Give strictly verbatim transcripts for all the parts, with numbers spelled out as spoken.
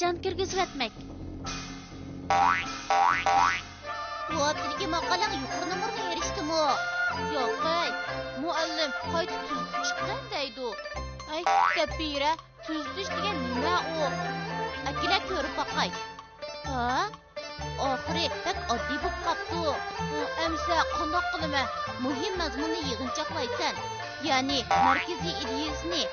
جان كىرگۈزۈۋەتمەك. بۇ ھەپتىدىكى ماقالەڭ يۇقىرى نومۇرغا ئېرىشتىمۇ؟ ياقەي، مۇئەللىم قايتا تۈزىتىپ چىققىن دەيدۇ. ئەي، سەپىرە، تۈزىتىش دېگەن نېمە ئۇ؟ ئەكېلە كۆرۈپ باقاي. ھە؟ ئاخىرى بەك ئاددىي بولۇپ قاپتۇ. ئەمىسە قانداق قىلىمەن؟ مۇھىم مەزمۇننى يىغىنچاقلايسەن، يەنى مەركىزىي ئىدىيىسىنى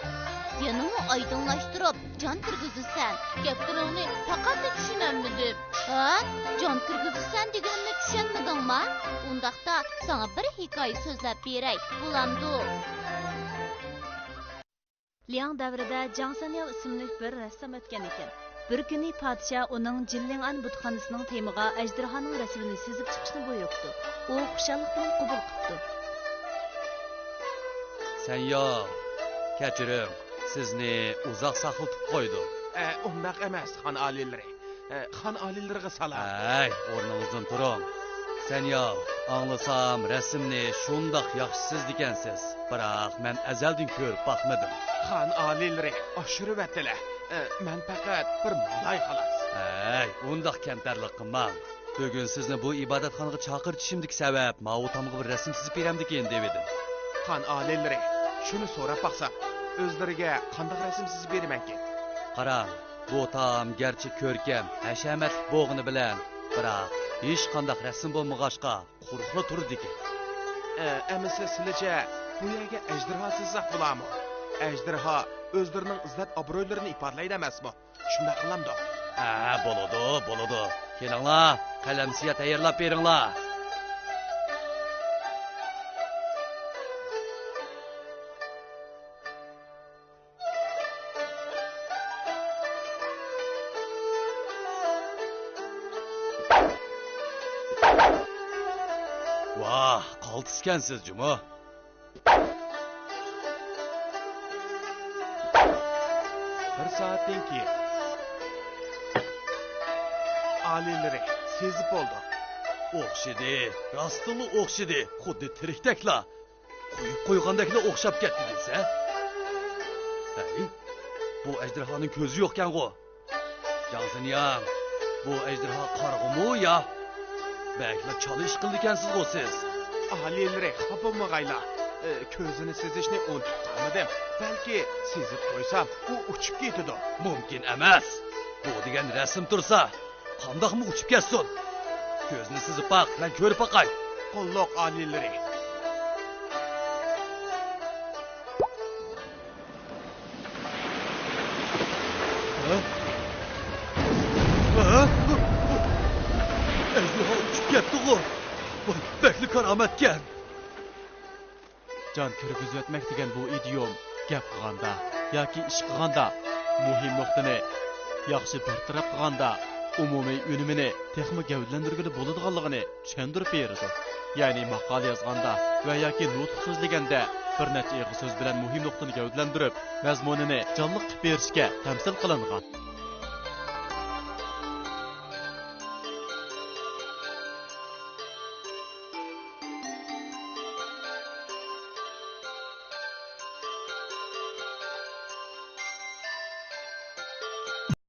يەنىمۇ ئايدىڭلاشتۇرۇپ، جان كىرگۈزىسەن. گەپلىرىڭنى پەقەتلا چۈشىنەلمىدىم. ھە؟ جان كىرگۈزىسەن دېگىنىمنى چۈشەنمىدىڭما؟ ئۇنداقتا ساڭا بىر ھېكايە سۆزلەپ بېرەي، بولامدۇ؟ لياڭ دەۋرىدە جاڭ سەنياۋ ئىسىملىك بىر رەسسام ئۆتكەن ئىكەن. بىر كۈنى پادىشاھ ئۇنىڭ جىنلىڭئەن بۇتخانىسىنىڭ تېمىغا ئەجدىھانىڭ رەسىمىنى سىزىپ چىقىشنى بۇيرۇپتۇ. ئۇ خۇشاللىق بىلەن قوبۇل قىپتۇ. سەنياۋ، كەچۈرۈڭ، سىزنى ئۇزاق ساقلىتىپ قويدۇم. ئە، ئۇنداق ئەمەس، خان ئالىيلىرى. ئە، خان ئالىيلىرىغا سالام. ھەي، ئورنىڭىزدىن تۇرۇڭ. سەنياۋ، ئاڭلىسام، رەسىمنى شۇنداق ياخشى سىزىدىكەنسىز. بىراق مەن ئەزەلدىن كۆرۈپ باقمىدىم. خان ئالىيلىرى، ئاشۇرۇۋەتتىلە. ئە، مەن پەقەت بىر مالاي خالاس. ھەي، ئۇنداق كەمتەرلىك قىلماڭ. بۈگۈن سىزنى بۇ ئىبادەتخانىغا چاقىرتىشىمدىكى سەۋەب، ماۋۇ تامغا بىر رەسىم سىزىپ بېرەمدىكىن دېۋىدىم. خان ئالىيلىرى، شۇنى سوراپ باقسام، ئۆزلىرىگە قانداق رەسىم سىزىپ بېرىمەنكىن؟ قاراڭ، بۇ تام گەرچە كۆركەم، ھەشەمەتلىك بولغىنى بىلەن، بىراق ھېچقانداق رەسىم بولمىغاچقا، قۇرۇقلا تۇرىدىكەن. ئە، ئەمىسە سىلىچە بۇ يەرگە ئەجدىھا سىزساق بولامۇ؟ ئەجدىھا ئۆزلىرىنىڭ ئىززەت ئابرۇيلىرىنى ئىپادىلەيدۇ ئەمەسمۇ؟ شۇنداق قىلامدۇ؟ ھە، بولىدۇ، بولىدۇ. كېلىڭلار، قەلەم سىيا تەييارلاپ بېرىڭلار. ۋاھ، قالتىسكەنسىز جۇمۇ. بىر سائەتتىن كېيىن. ئالىيلىرى، سېزىپ بولدۇق. ئوخشىدى، راستتىنلا ئوخشىدى. خۇددى تىرىكتەكلا، قويۇپ قويغاندەكلا ئوخشاپ كەتتى دېسە. ھەي، بۇ ئەجدىھانىڭ كۆزى يوقكەنغۇ؟ جاڭ سىنياڭ، بۇ ئەجدىھا قارىغۇمۇ يا؟ بەكلا چالا ئىش قىلىدىكەنسىزغۇ سىز. ئالىيلىرى، خاپا بولمىغايلا. ئى، كۆزىنى سىزىشنى ئۇنتۇپ قالمىدىم. بەلكى سىزىپ قويسام، ئۇ ئۇچۇپ كېتىدۇ. مۇمكىن ئەمەس. بۇ دېگەن رەسىم تۇرسا، قانداقمۇ ئۇچۇپ كەتسۇن؟ كۆزىنى سىزىپ باق، مەن كۆرۈپ باقاي. قۇللۇق ئالىيلىرى. ھە؟ ھە؟ ئەجدىھا ئۇچۇپ كەتتىغۇ! ۋاي، بەكلا كارامەتكەن! جان كىرگۈزۈۋەتمەك دېگەن بۇ ئىدىيوم گەپ قىلغاندا ياكى ئىش قىلغاندا مۇھىم نۇقتىنى ياخشى بىر تەرەپ قىلغاندا ئومۇمىي ئۈنۈمىنى تېخىمۇ گەۋدىلەندۈرگىلى بولىدىغانلىقىنى چۈشەندۈرۈپ بېرىدۇ. يەنى ماقالە يازغاندا ۋە ياكى نۇتۇق سۆزلىگەندە بىر نەچچە ئېغىز سۆز بىلەن مۇھىم نۇقتىنى گەۋدىلەندۈرۈپ، مەزمۇنىنى جانلىق قىلىپ بېرىشكە تەمسىل قىلىنغان.